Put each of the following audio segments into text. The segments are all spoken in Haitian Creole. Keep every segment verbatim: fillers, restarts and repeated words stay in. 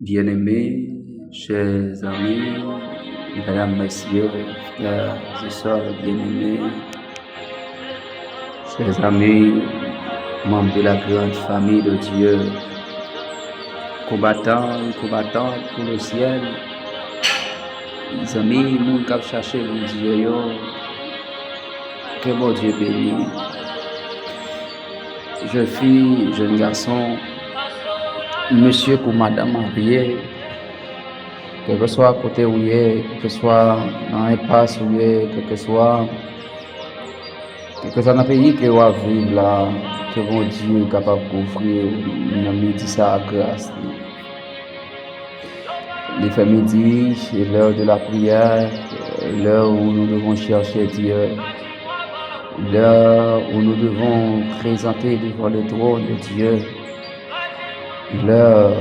Bien-aimés, chers amis, mesdames, messieurs, frères et sœurs bien-aimés, chers amis, membres de la grande famille de Dieu, combattants et combattantes pour le ciel, zanmi, moun k ap chache Bondye yo, ke Bondye beni. Jèn fi, jèn gason, mesye kou madanm marye, kèlkeswa kote ou ye, kèlkeswa nan enpas ou ye, kèlkeswa, kèlkeswa nan peyi ke w ap viv la, ke Bondye kapab kouvri w nan midi sa a gras li. Li fè midi, c'est l'heure de la prière, l'heure où nous devons chercher Dieu, l'heure où nous devons présenter devant le trône de Dieu, l'heure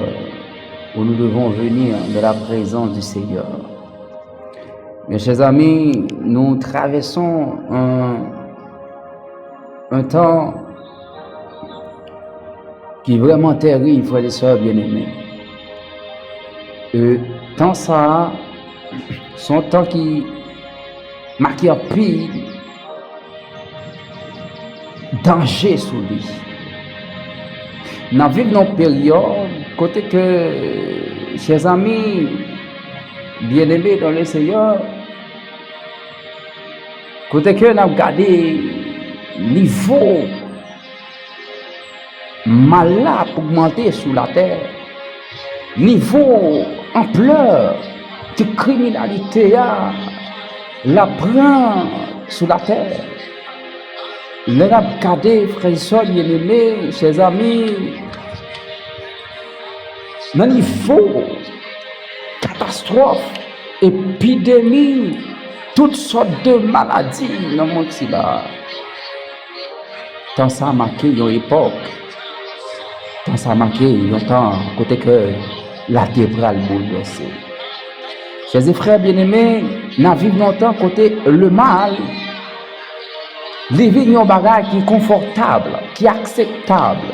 où nous devons venir dans la présence du Seigneur. Mes chers amis, nous traversons un, un temps ki vrèman tèrib, frè e sè byeneme. E tan sa a, se yon tan ki make anpil danje sou li. N ap viv nan yon peryòd kote ke, chè zanmi, byeneme dans le Seigneur, kote ke n ap gade nivo mal la ap ogmante sou latè, nivo anplè ke kriminalite a l ap pran sou latè. Lè n ap gade, frè e sè byeneme, chè zanmi, nan nivo katastwòf, epidemi, tout sòt de maladi nan mond sila a. Tan sa a make yon epòk. Tan sa a make yon tan kote ke latè pral boulvèse. Chè e frè byeneme, n ap viv nan yon tan kote lemal, li vin yon bagay ki konfòtab, ki akseptab.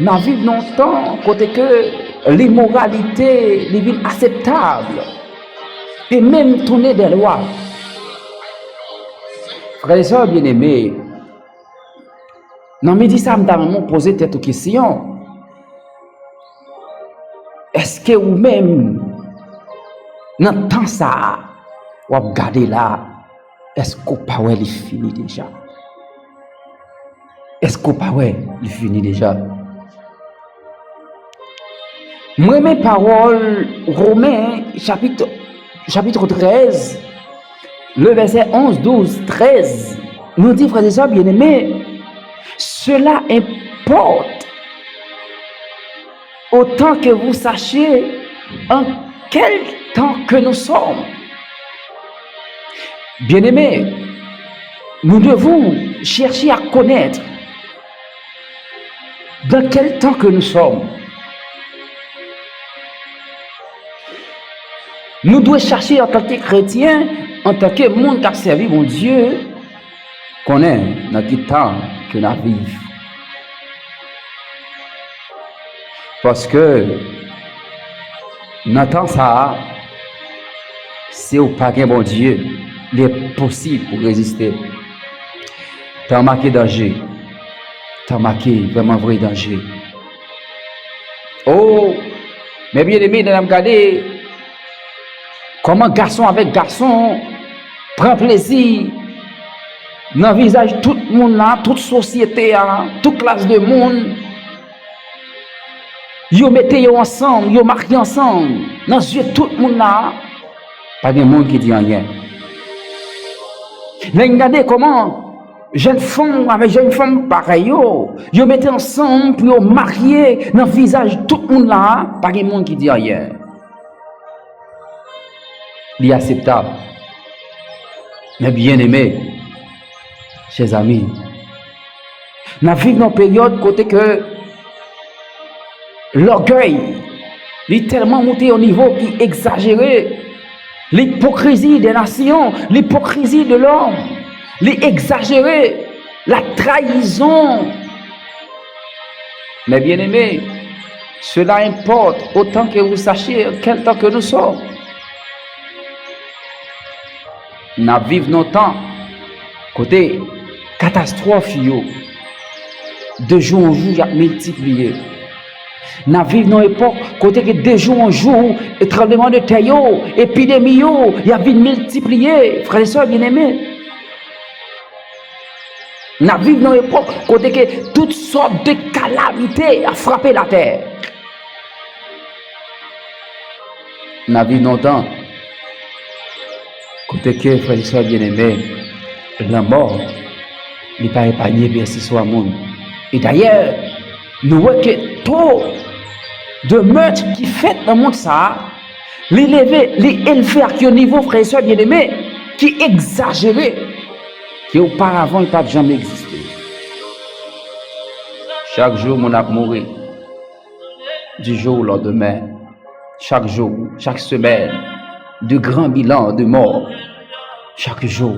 N ap viv nan yon tan kote ke limoralite, li vin akseptab. E menm tounen dèlwa. Frè e sè byeneme, nan midi sa a, m ta renmen w poze tèt ou kesyon. Èske ou menm, nan tan sa a, w ap gade la, èske w pa wè li fini deja? Èske w pa wè li fini deja? M renmen pawòl Women, chapit, chapit trèz, le vèsè onz, douz, trèz. Nou di, frè e sè byeneme, cela importe autant que vous sachiez en quel temps que nous sommes. Bien-aimés, nous devons chercher à connaître dans quel temps que nous sommes. Nou dwe chache antanke kretyen, antanke moun k ap sèvi Bondye, konnen nan ki tan ke n ap viv. Paske nan tan sa a, si w pa gen Bondye, li enposib pou w reziste. Tan make danje. Tan make vrèman vre danje. O, men byeneme, lè n ap gade kòman gason avèk gason pran plezi nan vizaj tout moun la, tout sosyete a, tout klas de moun. Yo mete yo ansanm, yo marye ansanm. Nan zye tout moun la, pa gen moun ki di anyen. Lè n gade kòman jèn fanm avèk jèn fanm parèy yo, yo mete ansanm pou yo marye nan vizaj tout moun la, pa gen moun ki di anyen. Li akseptab. Men byeneme, chè zanmi, n ap viv nan yon peryòd kote ke lògèy li tèlman moute yon nivo ki egzajere. Lipokrizi de nasyon, lipokrizi de lòm, li egzajere, la trayizon. Men byeneme, Cela importe autant que vous sachiez quel temps que nous sommes. N ap viv nan yon tan kote katastwòf yo, de jou an jou, y ap miltipliye. N ap viv nan yon epòk kote ke de jou an jou, tranblemanntè yo, epidemi yo, y ap vin miltipliye, frè e sè byeneme. N ap viv nan yon epòk kote ke tout sòt de kalamite ap frape latè. N ap viv nan yon tan kote ke, frè e sè byeneme, lanmò, li pa epanye pyès swa moun. E dayè, nou wè ke to de mèt ki fèt nan mond sa a, li leve, li elve ak yon nivo, frè e sè byeneme, ki egzajere, ke oparavan l pa t janm egziste. Chak jou, moun ap mouri. Du jour au lendemain, chak jou, chak semèn, de gran bilan de mò, chak jou.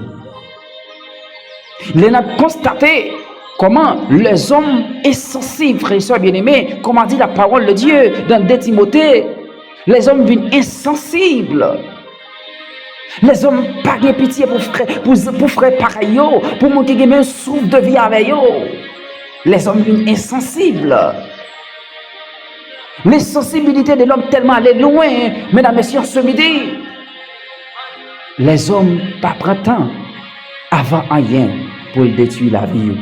Lè n ap konstate kòman lèzòm ensansib, frè e sè byeneme, comme a dit la parole de Dieu dans deux Timothée, lèzòm vin ensansib. Lèzòm pa gen pitye pou frè, pou, pou frè parèy yo, pou moun ki gen menm souf de vi avè yo. Lèzòm vin ensansib. L'insensibilité de l'homme tèlman ale lwen, medam, mesye, an se midi. Lèzòm pa pran tan avan anyen pou l detwi lavi yo.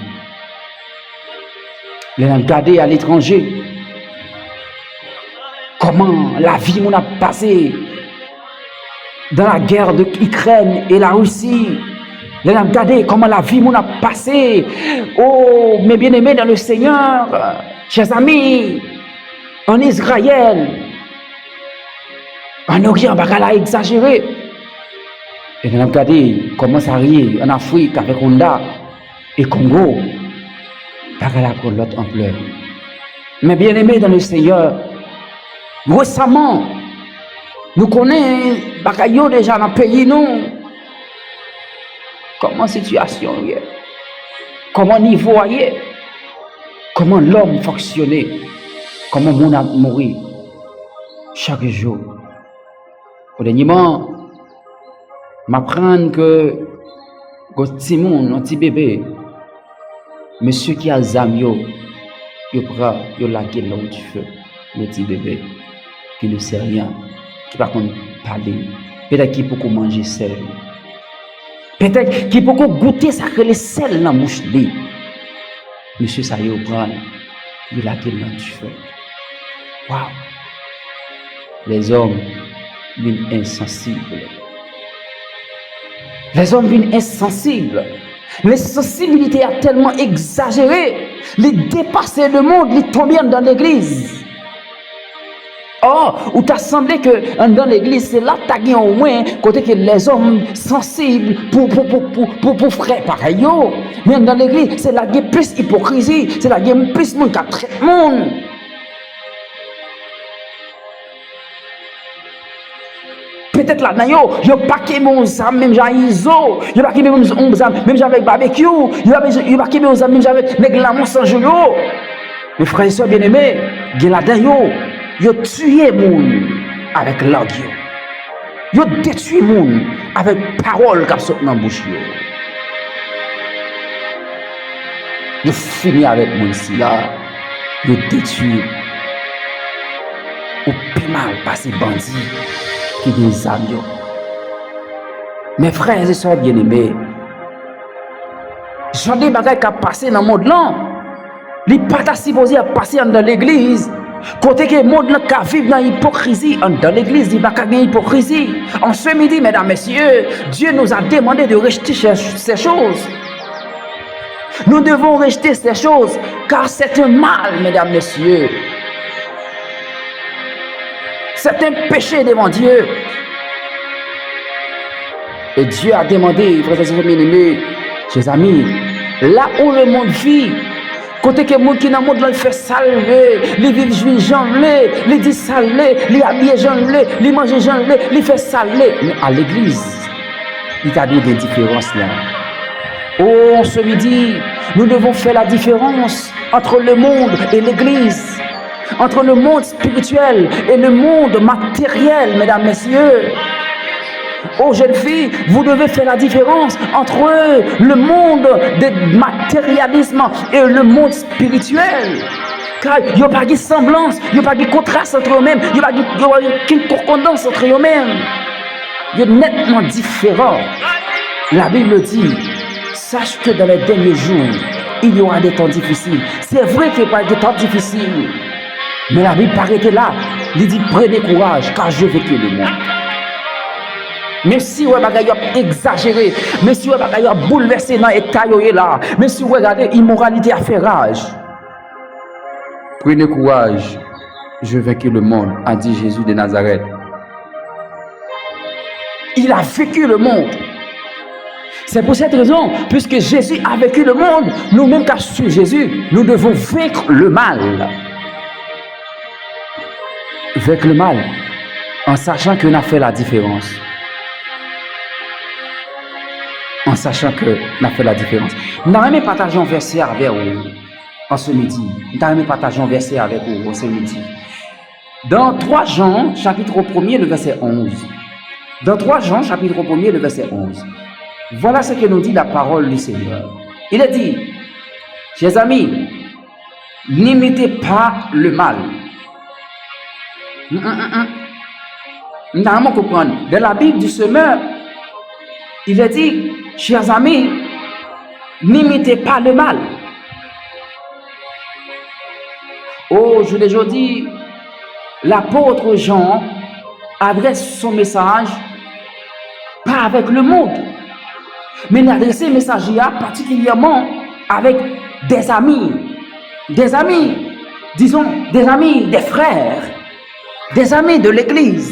Lè n ap gade aletranje, kòman lavi moun ap pase dans la guerre de Ukraine et la Russie, lè n ap gade kòman lavi moun ap pase, oh, mes bien-aimés dans le Seigneur, chers amis, en Israël, en Orient, bagay la egzajere. E lè n ap gade kòman sa ye an Afrik avèk Rwanda e Kongo, bagay la pran lòt anplè. Mes bien-aimés dans le Seigneur, resaman, nou konnen bagay yo deja nan peyi nou. Kòman sitiyasyon an ye? Kòman nivo a ye? Kòman lòm fonksyone? Kòman moun ap mouri chak jou? Dènyèman, m aprann ke gon timoun, yon ti bebe, mesye ki ak zam yo, yo pran, yo lage l nan dife. Yon ti bebe ki ne sè ryen, ki pa konn pale, petèt ki poko manje sèl, petèt ki poko goute sa k rele sèl nan bouch li. Mesye sa yo pran l, yo lage l nan dife. Waw! Lèzòm vin ensansib. Lèzòm vin ensansib. Lensansibilite a tèlman egzajere, li depase lemond, li tonbe anndan legliz. Ò, ou ta sanble ke anndan legliz, se la ta gen omwen kote ke lèzòm sansib pou, pou, pou, pou, pou, pou frè parèy yo. Men anndan legliz, se la gen plis ipokrizi, se la gen plis moun k ap trèt moun. Petèt ladan yo, yo pa kenbe yon zam menm jan ak Izo, yo pa kenbe yon zam menm jan avèk Babekyou, yo pa, yo pa kenbe yon zam menm jan avèk nèg Lanmò San Jou yo. Men frè e sè byeneme, gen ladan yo, yo tiye moun avèk lang yo. Yo detwi moun avèk pawòl k ap sot nan bouch yo. Yo fini avèk moun sila, yo detwi. Ou pi mal pase bandi ki gen zam yo. Men frè e sè byeneme, jan de bagay k ap pase nan mond lan, li pa ta sipoze ap pase anndan legliz. Kote ke mond lan ka viv nan ipokrizi, anndan legliz, li pa ka gen ipokrizi. An se midi, medam, mesye, Dieu nous a demandé de rejeter ces, ces choses. Nous devons rejeter ces choses, car c'est un mal, medam, mesye. C'est un péché devant Dieu. Et Dieu a demandé, frères et sœurs bien-aimés, chers amis, là où le monde vit, kote ke moun ki nan mond lan fè sa l vle, li viv jan l vle, li di sa l vle, li abiye jan l vle, li manje jan l vle, li fè sa l vle. Men a legliz, li ta dwe gen diferans lan. Oh, ce midi, nous devons faire la différence entre le monde et l'église. entre le monde spirituel et le monde matériel, mesdames, messieurs. Oh, jeunes filles, vous devez faire la différence entre le monde de matérialisme et le monde spirituel. Kay yo pa gen sanblans, yo pa gen kontras antre yo menm, yo pa gen, yo pa gen okenn konkòdans antre yo menm. Yo nètman diferan. La Bible dit, sache que dans les derniers jours, il y aura des temps difficiles. Se vre ke pral gen tan difisil. Men Labib pa rete la. Li di, prenez courage, car j'ai vaincu le monde. Menm si w wè bagay yo ap egzajere, menm si w wè bagay yo ap boulvèse nan eta yo ye la, menm si w wè gade imoralite a fè raj, prenez courage, j'ai vaincu le monde, a dit Jésus de Nazareth. Il a vaincu le monde. C'est pour cette raison, puisque Jésus a vaincu le monde, nous-mêmes qui suivons Jésus, nous devons vaincre le mal. Vaincre le mal, en sachant que nous avons fait la différence. En sachant que nous avons fait la différence. Nous avons partagé un verset avec vous en ce midi. Nous avons partagé un verset avec vous en ce midi. Dans trois Jean, chapitre premier, le verset onze. Dans trois Jean, chapitre premier, le verset onze. Voilà ce que nous dit la parole du Seigneur. Il est dit, chers amis, n'imitez pas le mal. Mm, mm, mm, mm. N ta renmen konprann. Dans la Bible du semeur, il est dit, chers amis, n'imitez pas le mal. O jou de jodi, lapot Jan adrès son mesaj pa avèk lemonn, men li adrese mesaj li a patikilyèman avèk dèzami, dèzami, dizon, dèzami, dèfrè, dèzami de legliz,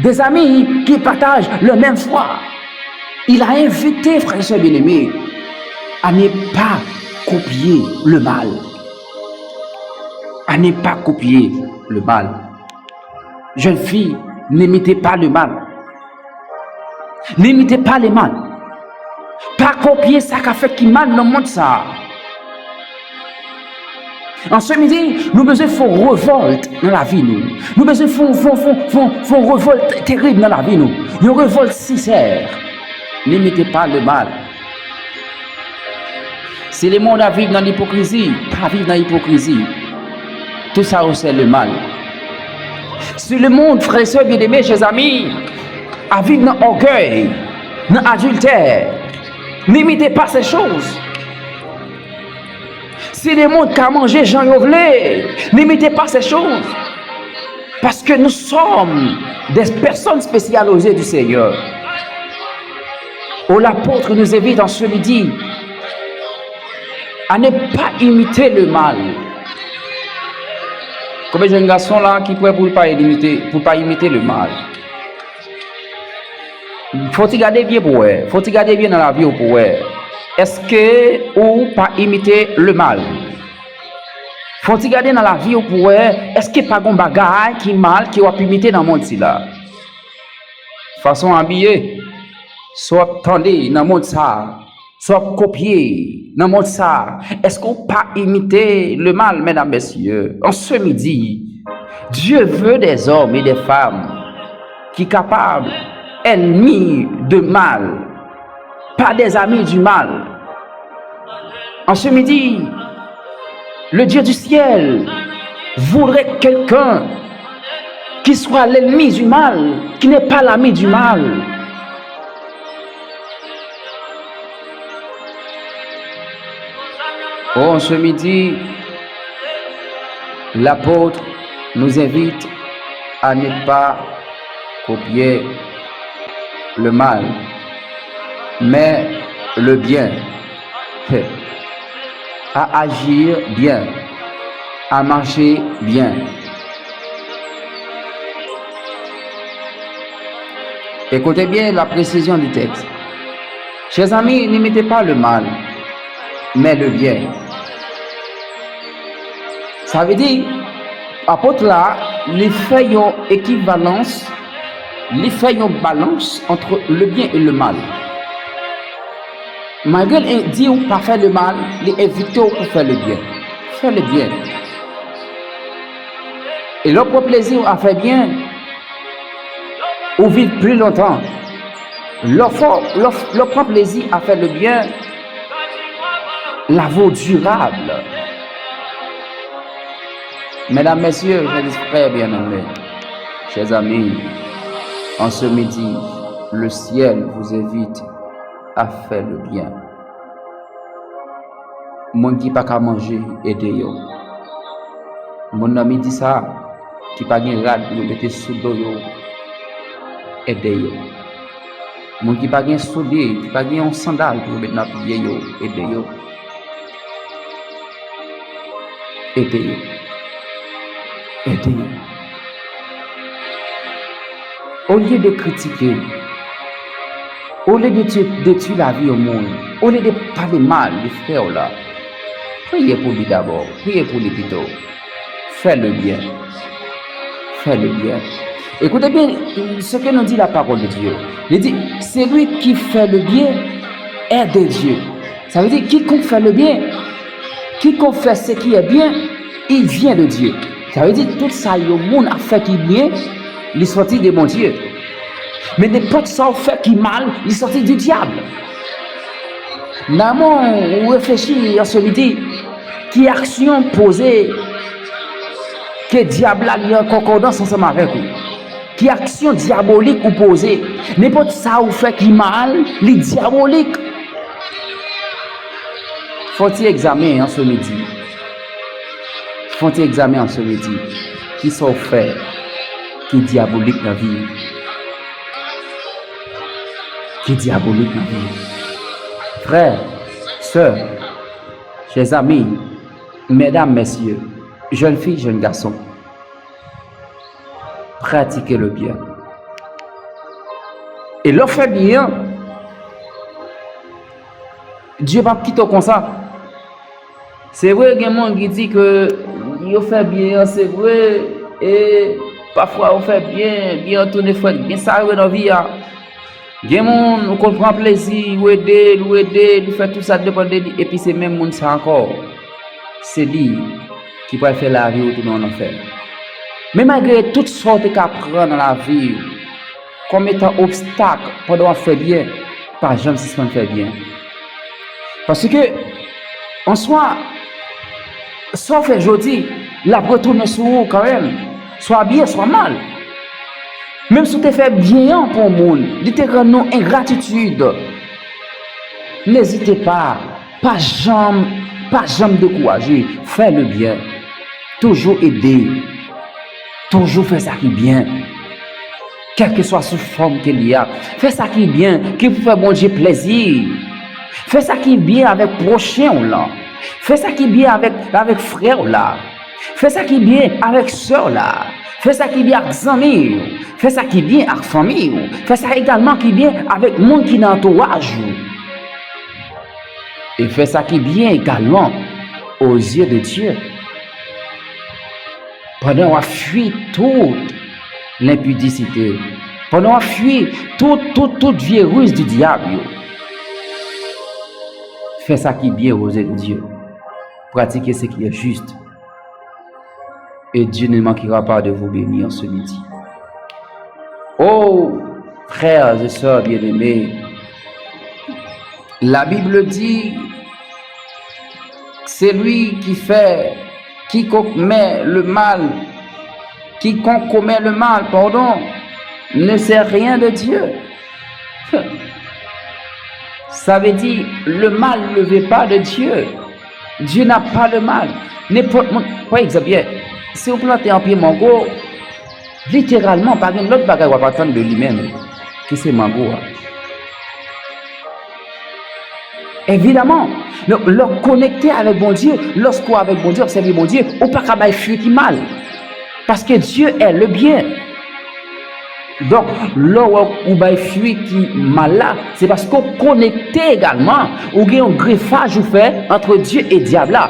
dèzami ki pataj le menm fwa. Il a invité, frères et sœurs bien-aimés, à ne pas copier le mal. À ne pas copier le mal. Jeunes filles, n'imitez pas le mal. N'imitez pas le mal. Pa kopye sa k ap fèt ki mal nan mond sa a. An se midi, nou bezwen fè yon revòlt nan lavi nou. Nou bezwen fè yon, fè yon, fè yon, fè yon, fè yon revòlt terib nan lavi nou. Yon revòlt sensè. N'imitez pas le mal. Si lemonn ap viv nan ipokrizi, pa viv nan ipokrizi. Tout sa yo se le mal. Si lemonn, frè e sè byenneme, chèzami, ap viv nan ògèy, nan adiltè, n'imitez pas ces choses. Si lemonn ka manje jan yo vle, n'imitez pas ces choses. Parce que nous sommes des personnes spéciales aux yeux du Seigneur. Oh, l'apôtre nous invite en ce midi à ne pas imiter le mal. Konbyen jèn gason la ki prè pou l pa imite, pou l pa imite le mal? Fò w ti gade byen pou wè. Fò w ti gade byen nan lavi w pou wè. Èske ou pa imite le mal? Fò w ti gade nan lavi w pou wè, èske pa gon bagay ki mal ke w ap imite nan mond sila? Fason w abiye, sa w ap tande nan mond sa a, sa w ap kopye nan mond sa a, èske w pa imite le mal, mesdames, messieurs? En ce midi, Dieu veut des hommes et des femmes ki kapab ennemis de mal, pas des amis du mal. En ce midi, le Dieu du ciel voudrait quelqu'un qui soit l'ennemi du mal, qui n'est pas l'ami du mal. Oh, en ce midi, l'apôtre nous invite à ne pas copier le mal, mais le bien. À agir bien, à marcher bien. Écoutez bien la précision du texte. Chers amis, n'imitez pas le mal, mais le bien. Sa vle di, apot la, li fè yon ekivalans, li fè yon balans entre le bien et le mal. Malgre l di w pa fè le mal, li envite w pou fè le bien. Fè le bien. E lè w pran plezi a fè byen, ou viv pli lontan. Lè w fè, lè w, lè w pran plezi a fè le byen, la vie durable. Mesdames, Messieurs, chers frères bien-aimés, chers amis, en ce midi, le ciel vous invite à faire le bien. Moun ki pa ka manje, ede yo. Moun nan midi sa a, ki pa gen rad pou yo mete sou do yo, ede yo. Moun ki pa gen soulye, ki pa gen yon sandal pou yo met nan pye yo, ede yo. Ede yo. Ede yo. Olye de kritike, olye de detwi, detwi lavi yon moun, olye de pale mal de frè w la, priye pou li dabò, priye pou li pito. Fè le byen. Fè le byen. Écoutez bien ce que nous dit la parole de Dieu. Li di, celui qui fait le bien est de Dieu. Sa vle di, quiconque fait le bien, quiconque fait ce qui est bien, il vient de Dieu. Sa vle di, tout sa yon moun ap fè ki byen, li sòti de Bondye. Men nenpòt sa w fè ki mal, li sòti du diable. Nan men w reflechi an se midi, ki aksyon poze ke dyab la li an konkòdans ansanm avèk ou? Ki aksyon dyabolik ou poze? Nenpòt sa ou fè ki mal, li dyabolik. Fè yon ti egzamen an se midi. Fè yon ti egzamen an se midi. Kisa w fè ki dyabolik nan vi w? Ki dyabolik nan vi w? Frè, sè, chè zami, medam, mesye, jèn fi, jèn gason, pratike le byen. E lè w fè byen an, Dye p ap kite w konsa. Se vre, gen moun ki di ke yo fè byen an, se vre, e pafwa yo fè byen, byen an tounen frèt. Gen sa yo nan vi a. Gen moun, ou konn pran plezi, ou ede l, ou ede l, ou fè tout sa depann de li, epi se menm moun sa ankò. Se li ki pral fè lavi w tounen yon lanfè. Men malgre tout sa w te ka pran nan lavi w kòm etan obstak pandan w ap fè byen, pa janm sispann fè byen. Paske, an swa, sa w fè jodi, l ap retounen sou ou kanmenm, swa byen, swa mal. Menm si w te fè byen an pou yon moun, li te rann ou engratitid, n'ezite pa, pa janm, pa janm dekouraje, fè le byen, toujou ede, toujou fè sa ki byen, kèlkeswa sou fòm ke li a. Fè sa ki byen, ki pou fè Bondye plezi. Fè sa ki byen avèk pwochen w lan. Fè sa ki byen avèk, avèk frè w la. Fè sa ki byen avèk sè w la. Fè sa ki byen ak zanmi w. Fè sa ki byen ak fanmi w. Fè sa egalman ki byen avèk moun ki nan antouraj ou. E fè sa ki byen egalman aux yeux de Dieu. Pandan w ap fui tout lenpidisite, pandan w ap fui tout, tout, tout vye riz di dyab yo, fè sa ki byen aux yeux de Dieu. Pratiquez ce qui est juste. Et Dieu ne manquera pas de vous bénir en ce midi. Oh, frères et sœurs bien-aimés, la Bible dit, celui qui fait, quiconque met le mal, quiconque commet le mal, pardon, ne sait rien de Dieu. Sa vle di, le mal ne vient pas de Dieu. Dieu n'a pas le mal. Nenpòt moun, pa egzanp, si w plante yon pye mango, literalman, pa gen lòt bagay w ap atann de li menm ke se mango a. Evidaman, donk, lè w konekte avèk Bondye, lòske w avèk Bondye, w ap sèvi Bondye, ou pa ka bay fwi ki mal. Paske Dieu est le bien. Donk, lè w wè ou bay fwi ki mal la, se paske w konekte egalman, ou gen yon grefaj ou fè ant Dye e dyab la.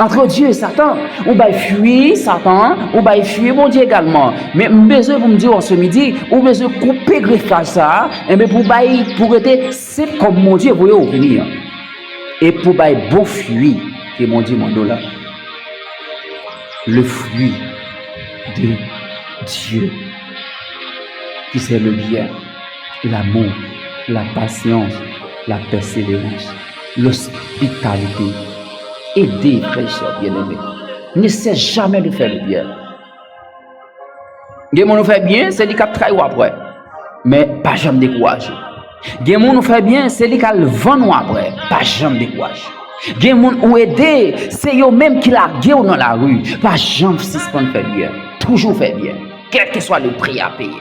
Ant Dye e Satan, ou bay fwi Satan, ou bay fwi Bondye egalman. Men m bezwen pou m di w an se midi, ou bezwen koupe grefaj sa a, enben pou bay, pou rete senp kòm Bondye voye w vini an. E pou bay bon fwi ke Bondye mande w la. Le fruit de Dieu, qui c'est le bien, l'amour, la patience, la persévérance, l'hospitalité. Aider, frères et sœurs bien-aimés. Ne cesse jamais de faire le bien. Gen moun ou fè byen, se li k ap trayi w apre. Men pa janm dekouraje. Gen moun ou fè byen, se li k al vann ou apre. Pa janm dekouraje. Gen moun ou ede, se yo menm ki lage w nan lari. Pa janm sispann fè byen. Toujou fè byen. Kèlkeswa le pri a peye.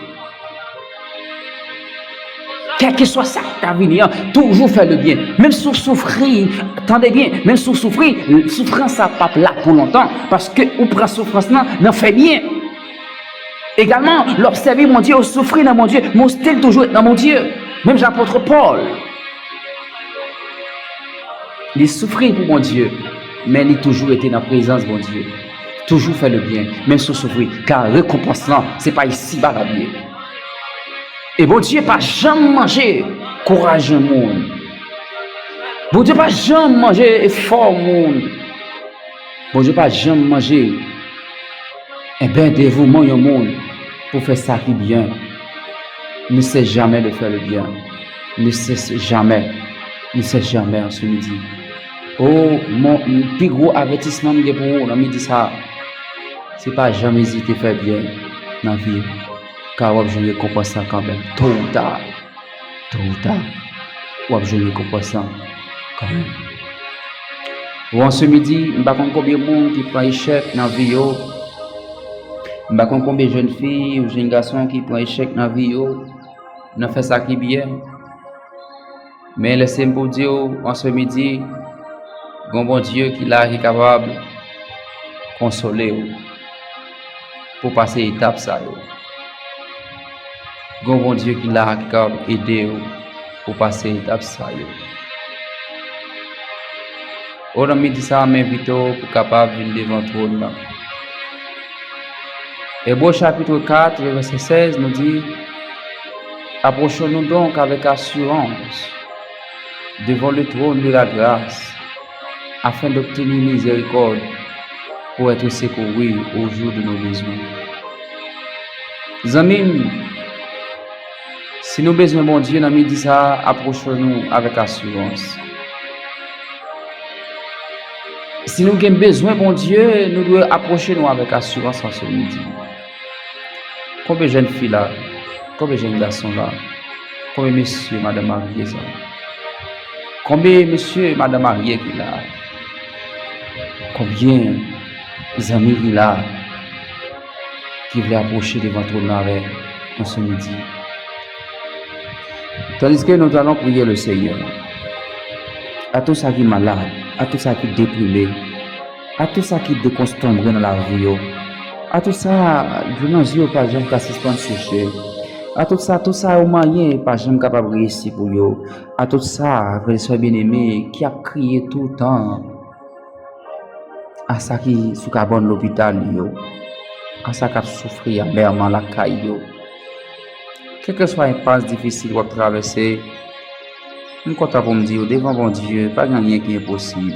Kèlkeswa sa k ta vini an, toujou fè le byen. Menm si w soufri, tande byen, menm si w soufri, soufrans sa p ap la pou lontan, paske ou pran soufrans lan nan fè byen. Egalman, lè w ap sèvi Bondye, ou soufri nan Bondye, men w still toujou ret nan Bondye. Menm jan apot Pòl, li soufri pou Bondye, men li toujou rete nan prezans Bondye. Toujou fè le byen, menm si w soufri, ka rekonpans lan, se pa isiba l ap ye. E Bondye pa janm manje kouraj yon moun. Bondye pa janm manje efò moun. Bondye pa janm manje, enben, devouman yon moun pou fè sa ki byen. Ne cesse jamais de faire le bien. Ne cesse jamais. Ne cesse jamais en ce midi. O, mon, pi gwo avètisman m gen pou ou nan midi sa a, se pa janm ezite fè byen nan vi w, ka w ap jwenn rekonpans lan kanmenm, to ou ta. To ou ta, w ap jwenn rekonpans lan kanmenm. Bon, an se midi, m pa konn konbyen moun ki pran echèk nan vi yo. M pa konn konbyen jèn fi ou jèn gason ki pran echèk nan vi yo, nan fè sa ki byen. Men lèse m pou di w, an se midi, gen yon Bondye ki la, ki kapab konsole w pou pase etap sa yo. Gen yon Bondye ki la, ki kapab ede w pou pase etap sa yo. O, nan midi sa a, m envite w pou kapab vin devan twòn nan. Ebre chapit kat, vèsè sèz, nou di, approchons-nous donc avec assurance devant le trône de la grâce, afin d'obtenir miséricorde pour être secourus au jour de nos besoins. Zanmi m, si nou bezwen Bondye nan midi sa a, apwoche nou avèk asirans. Si nou gen bezwen Bondye, nou dwe apwoche nou avèk asirans an se midi. Konbyen jèn fi la? Konbyen jèn gason la? Konbyen mesye, madanm marye sa? Konbyen mesye, madanm marye ki la? Konbyen zanmi ki la ki vle apwoche devan twòn nan avè an se midi? Tandis que nous allons prier le Seigneur, a tout sa ki malad, a tout sa ki deprime, a tout sa ki dekonstonbre nan lavi yo, a tout sa dlo nan zye yo pa janm ka sispann seche, a tout sa, tout sa yo manyen pa janm kapab reyisi pou yo, a tout sa, frè e sè byeneme, ki ap kriye toutan, a sa ki sou kabann lopital yo, a sa k ap soufri amèman lakay yo. Kèlkeswa enpas difisil w ap travèse, m kontan pou m di w, devan Bondye, pa gen anyen ki enposib.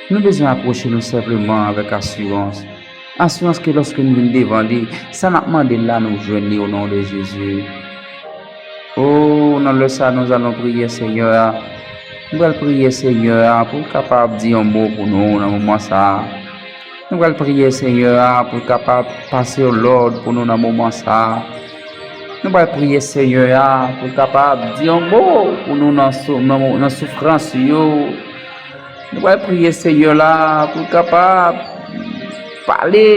Nou bezwen apwoche nou senpleman avèk asirans. Asirans ke lòske nou vin devan li, sa n ap mande l la, nou jwenn li o non de Jezi. O, nan lè sa, nous allons prier Seigneur a. Nou pral priye Senyè a pou l kapab di yon mo pou nou nan moman sa a. Nou pral priye Senyè a pou l kapab pase yon lòd pou nou nan moman sa a. Nou pral priye Senyè a pou l kapab di yon mo pou nou nan sou-, nan mo-, nan soufrans yo. Nou pral priye Senyè la pou l kapab pale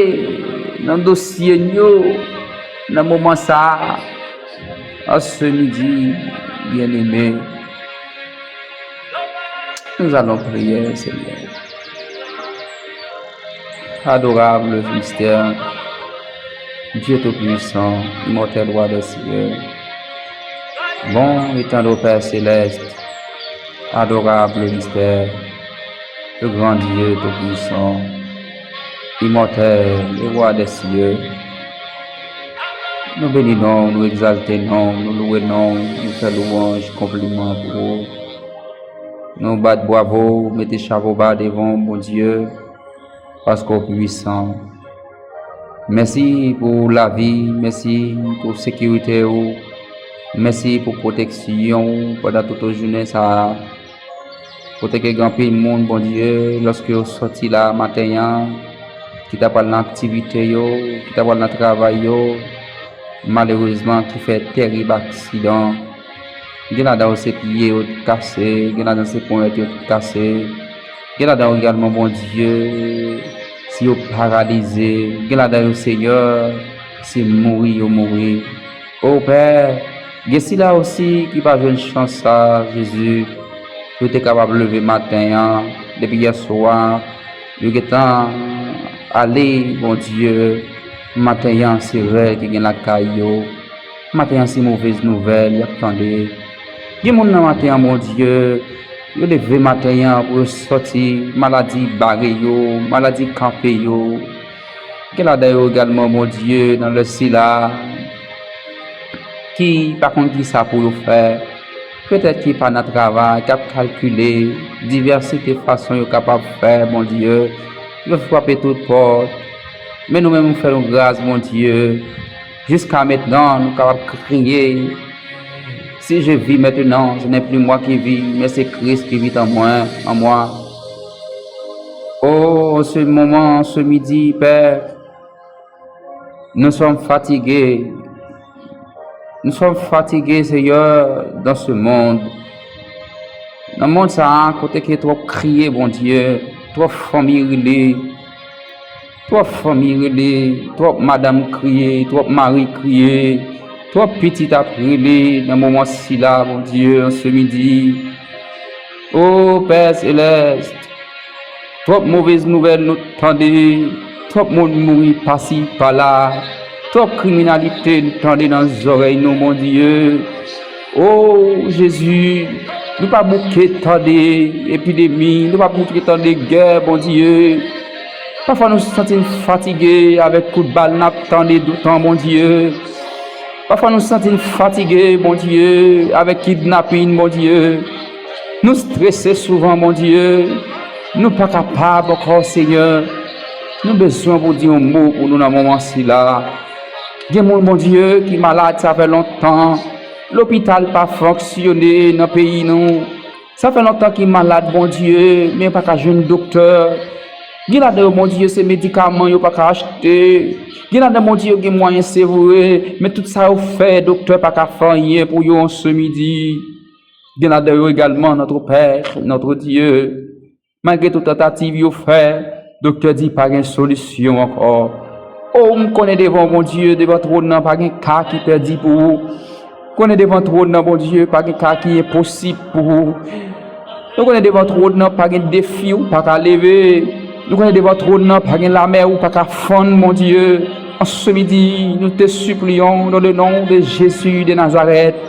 nan dosye n yo nan moman sa a. En ce midi, bien-aimé, nous allons prier, Seigneur. Adorable, mystère, Dieu Tout-Puissant, immortel Roi des cieux, bon et tendre Père céleste, adorable mystère, le grand Dieu Tout-Puissant, immortel et Roi des cieux, nou beni non w, nou egzalte non w, nou louwe non w, nou fè lwanj, konpliman pou ou. Nou bat bwavo, mete chapo ba devan w, Bondye. paske w pwisan. Mèsi pou lavi, mèsi pou sekirite w, mèsi pou pwoteksyon w pandan tout jounen sa a. Kote ke gen anpil moun, Bondye, lòske yo sòti la maten an, ki ta pral nan aktivite yo, ki ta pral nan travay yo, malerezman ki fè tèrib aksidan. Gen ladan yo se pye yo t kase, gen ladan se ponyèt yo t kase. Gen ladan yo egalman, Bondye, si yo paralize, gen ladan yo, Senyè, se mouri yo mouri. O Pè, gen sila osi ki pa jwenn chans sa, Jezi, pou yo te kapab leve maten an, depi yèswa, yo gentan ale, Bondye, maten an, se rèl ki gen lakay yo. Maten an, se movèz nouvèl y ap tande. Gen moun nan maten an, Bondye, yo leve maten an pou yo sòti, maladi bare yo, maladi kanpe yo. Gen ladan yo egalman, Bondye, nan lè sila, ki pa konn kisa pou yo fè. Petèt ki pa nan travay, k ap kalkile divèsite fason yo kapab fè, Bondye, yo frape tout pòt. Men nou menm, ou fè nou gras, Bondye. Jusqu'à maintenant, nou kapab kriye, si je vis maintenant, ce n'est plus moi qui vis, mais c'est Christ qui vit en moi, en moi. Oh, en ce moment, en ce midi, Père, nous sommes fatigués. Nous sommes fatigués, Seigneur, dans ce monde. Nan mond sa a, kote ke twòp kriye, Bondye, twòp fanmi rele, twòp fanmi rele, twòp madanm kriye, twòp mari kriye, twòp pitit ap rele nan moman sila, Bondye, an se midi. O Pè Selès, twòp movèz nouvèl nou tande, twòp moun mouri pasi pala, twòp kriminalite nou tande nan zòrèy nou, Bondye. O Jezi, nou pa bouke tande epidemi, nou pa bouke tande gè, Bondye. Pafwa nou santi n fatige avèk kout bal n ap tande toutan, Bondye. Pafwa nou santi n fatige, Bondye, avèk kidnapin, Bondye. Nou strese souvan, Bondye. Nou pa kapab ankò, Senyè. Nou bezwen pou di yon mo pou nou nan moman sila. Gen moun, Bondye, ki malad, sa fè lontan. Lopital pa fonksyone nan peyi nou. Sa fè lontan ki malad, Bondye, men yo pa ka jwenn doktè. Gen ladan yo, Bondye, se medikaman yo pa ka achte. Gen ladan, Bondye, yo gen mwayen, se vre, men tout sa yo fè, doktè pa ka fè anyen pou yo an se midi. Gen ladan yo egalman, notre Père, notre Dieu. Malgre tout tantativ yo fè, doktè di pa gen solisyon ankò. O, m konnen devan w, Bondye, devan twòn nan, pa gen ka ki pèdi pou ou. M konnen devan twòn nan, Bondye, pa gen ka ki enposib pou ou. Nou konnen devan twòn nan, pa gen defi ou pa ka leve. Nou konnen devan twòn nan, pa gen lamè ou pa ka fann, Bondye. An se midi, nous te supplions dans le nom de Jésus de Nazareth.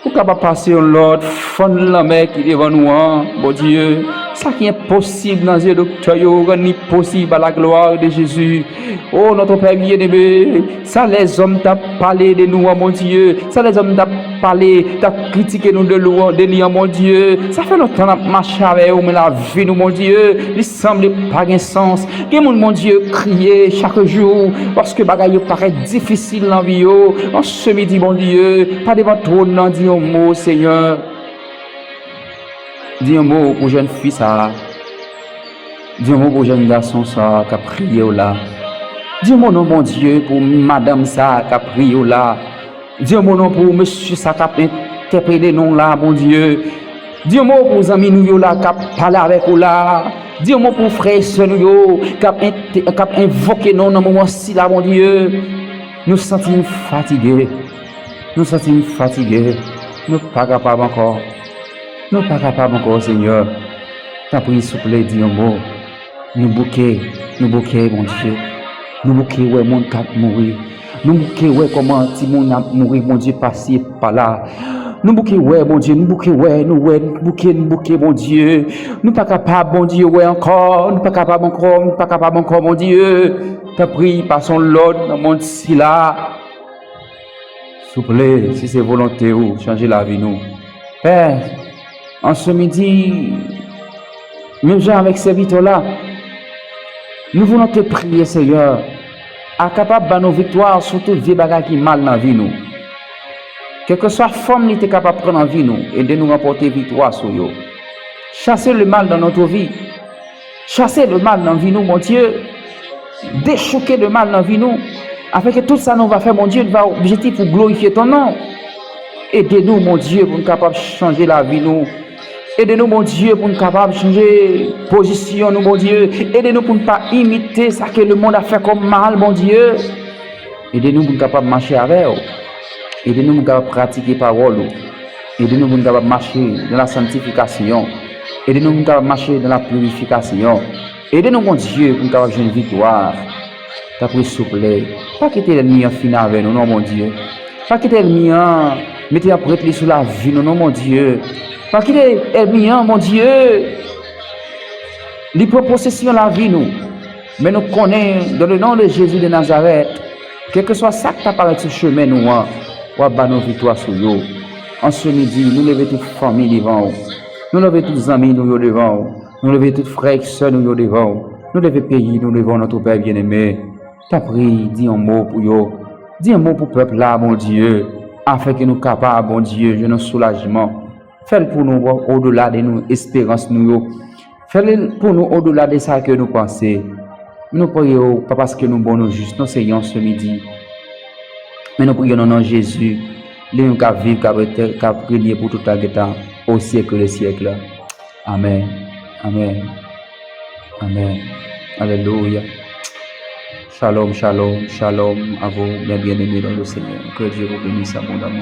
Ou kapab pase yon lòd, fann lanmè ki devan nou an, Bondye. Sa ki enposib nan zye doktè yo, rann li posib à la gloire de Jésus. O, notre Père bien-aimé, sa lèzòm t ap pale de nou an, Bondye. Sa lèzòm t ap pale, t ap kritike nou de nou an, de li an, Bondye. Sa fè lontan n ap mache avè ou, men lavi nou, Bondye, li sanble pa gen sans. Gen moun, Bondye, kriye chak jou, paske bagay yo parèt difisil nan vi yo. An se midi, Bondye, pa devan twòn nan, di yon mo, Senyè. Di yon mo pou jèn fi sa a. Di yon mo pou jèn gason sa a k ap priye w la. Di yon mo non, Bondye, pou madanm sa a k ap priye w la. Di yon mo non pou mesye sa k ap entèpele nou la, Bondye. Di yon mo pou zanmi nou yo la k ap pale avèk ou la. Di yon mo pou frè e sè nou yo k ap ent-, k ap envoke non nan moman sila, Bondye. Nou santi n fatige. Nou santi n fatige. Nou pa kapab ankò. Nou pa kapab ankò, Senyè. Tanpri, souple, di yon mo. Nou bouke, nou bouke, Bondye. Nou bouke wè moun k ap mouri. Nou bouke wè kòman timoun ap mouri, Bondye, pasi pa la. Nou bouke wè, Bondye, nou bouke wè, nou wè, nou bouke, nou bouke, Bondye. Nou pa kapab, Bondye, wè ankò, nou pa kapab ankò, nou pa kapab ankò, Bondye. Tanpri, pase yon lòd nan mond sila. Souple, si se volonte ou, chanje lavi nou. Pè, an se midi, menm jan avèk sèvitè w la, Nou volonte priye, Seyè, a kapab ban nou viktwa sou tout vye bagay ki mal nan vi nou. Kèlkeswa fòm li te kapab pran nan vi nou, ede nou ranpòte viktwa sou yo. Chase le mal dans notre vie. Chase le mal nan vi nou, Bondye. Dechouke le mal nan vi nou. Afin ke tout sa nou va fè, Bondye, va objektif pou glorifye ton non. Ede nou, Bondye, pou nou kapab chanje lavi nou. Ede nou, Bondye, pou nou kapab chanje pozisyon nou, Bondye. Ede nou pou nou pa imite sa ke lemonn ap fè kòm mal, Bondye. Ede nou pou nou kapab mache avè w. Ede nou pou nou kapab pratike pawòl ou. Ede nou pou nou kapab mache nan la santifikasyon. Ede nou pou nou kapab mache nan la pirifikasyon. Ede nou, Bondye, pou nou kapab jwenn viktwa. Tanpri, souple, pa kite lènmi an fin avè nou, non, Bondye. Pa kite lènmi an mete anprent li sou lavi nou, non, Bondye. Pa kite lènmi an, Bondye, li pran posesyon lavi nou. Men nou konnen, dans le nom de Jésus de Nazareth, kèlkeswa sa k ta parèt sou chemen nou an, w ap ba nou viktwa sou yo. An se midi, nou leve tout fanmi devan w. Nou leve tout zanmi nou yo devan w. Nou leve tout frè ek sè nou yo devan w. Nou leve peyi nou devan w, notre Père bien-aimé. Tanpri, di yon mo pou yo. Di yon mo pou pèp la, Bondye, afin ke nou kapab, Bondye, jwenn yon soulajman. Fè l pou nou, odelà de nou esperans nou yo. Fè l pou nou odelà de sa ke nou panse. Nou priye w, pa paske nou bon, nou jis, non, Seyè, an se midi. Men nou priye nan non Jezi, li menm k ap viv, k ap rete, k ap renye pou tout lageta, au siècle des siècles. Amen. Amen. Amen. Alléluia. Shalom, shalom, shalom à vous, mes bien-aimés dans le Seigneur. Que Dieu vous bénisse abondamment.